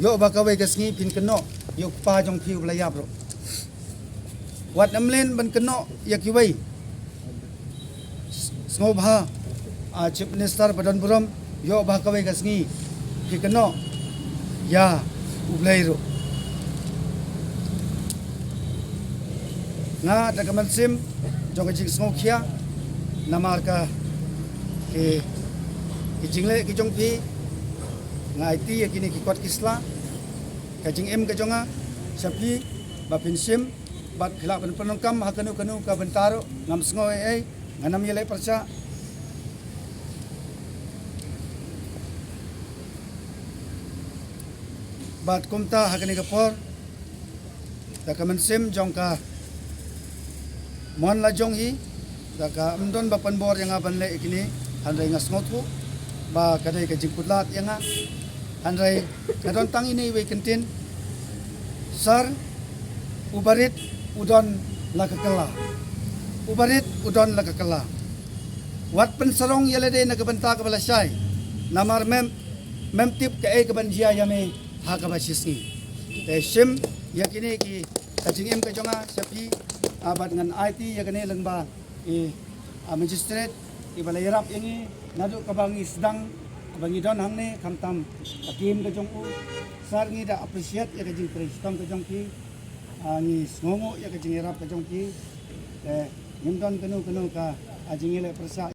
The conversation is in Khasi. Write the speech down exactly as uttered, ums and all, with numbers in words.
Ïoh ba kawei ka sngi phin kynnoh ïa u kpa jong phi uba la ïap ruh. Wat ym leh ban kynnoh ïa kiwei. Sngewbha, a Chief Minister ba don burom, ïoh ba kawei ka sngi phi kynnoh ïa U Blei ruh. Nga da ka mynsiem jong ka jingsngewkhia, namar ka ki, ki jingleh ki jong phi, nga aiti ïa kine ki kot ki sla. Ka jingim ka jong nga sha phi, ba phin shim bad phi lah ban pyndonkam ha kano kano ka bynta ruh, ngam sngew ei ei, ngan ym ïaleh pyrshah. Bad kumta ha kane ka por, da ka mynsiem jong ka mon la jong hi, da ka ym don ba pynbor ïa nga ban leh ïa kine, hynrei nga sngewthuh ba ka dei ka jingkutlad ïa nga. Hynrei nga don tang ine iwei kyntien: Sir, u barit u don la ka kylla. U barit u don la ka kylla. Wat pynsarong ïa lade na ka bynta kaba lashai, namar mem, mem tip kaei kaban jia ïa me ha kaba shisngi. Te shim ïa kine ki, ka jingim ka jong nga sha phi, ah, bad ngan aiti ïa kane lyngba i, ah, magistrate iba la ïarap ïa ngi naduh kaba ngi sdang, kaba ngi don hangne, khamtam ka team ka jong u. Sir, ngi da appreciate ïa ka jingtrei shitom ka jong phi. Ah, ngi sngewnguh ïa ka jingïarap ka jong phi. Te ngim don kano kano ka, ah, jingïaleh pyrshah.